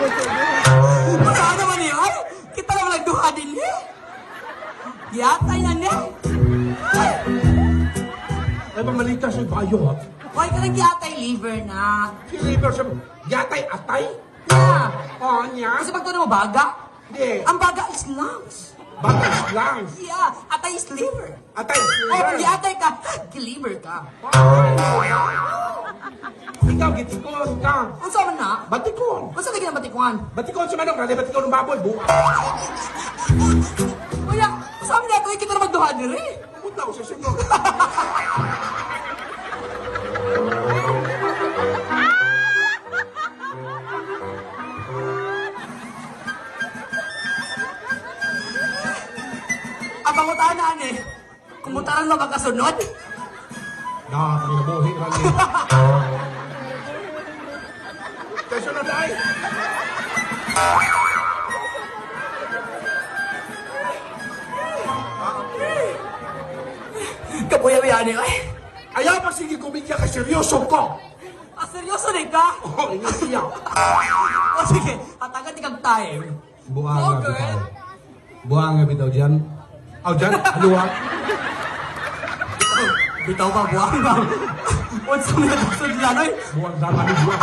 Saan naman niyo? Ay, kita lang nagduha din eh. Giatay na niya. Ay, pamalita sa bayot. Why ka nang giatay liver na? Si liver sa yatay atay? Yeah. Oh, niya? Kasi pag mo baga, Hindi. ang baga is lungs. Baga is lungs. Yeah, atay is liver. Atay is Ay, pag liver. giatay ka, giliver ka. Ikaw, gitikon ka. Unsa man na? Batikon. Unsa lagi na batikuan? Batikon sa manok, rali batikon ng baboy. Buka. Kuya, unsa man na ito? Kita na magduha diri. Pumunta ko sa sunod. Ang pangutana ani, kumutaran mo pagkasunod? Na, kinabuhi rali. Kaya sunod ay. Kapuya ani, ay. Ayaw pa sige kumidya ka seryoso ko. Ah, seryoso ni ka? Oh, ingat siya. O sige, hatagan ni kag time. Buanga Go, girl. bitaw. Buanga bitaw dyan. Aw, dyan, haluwa. Bitaw ba, buwang ba? Unsa man na sudlan, oy? Buwang dama ni buwang.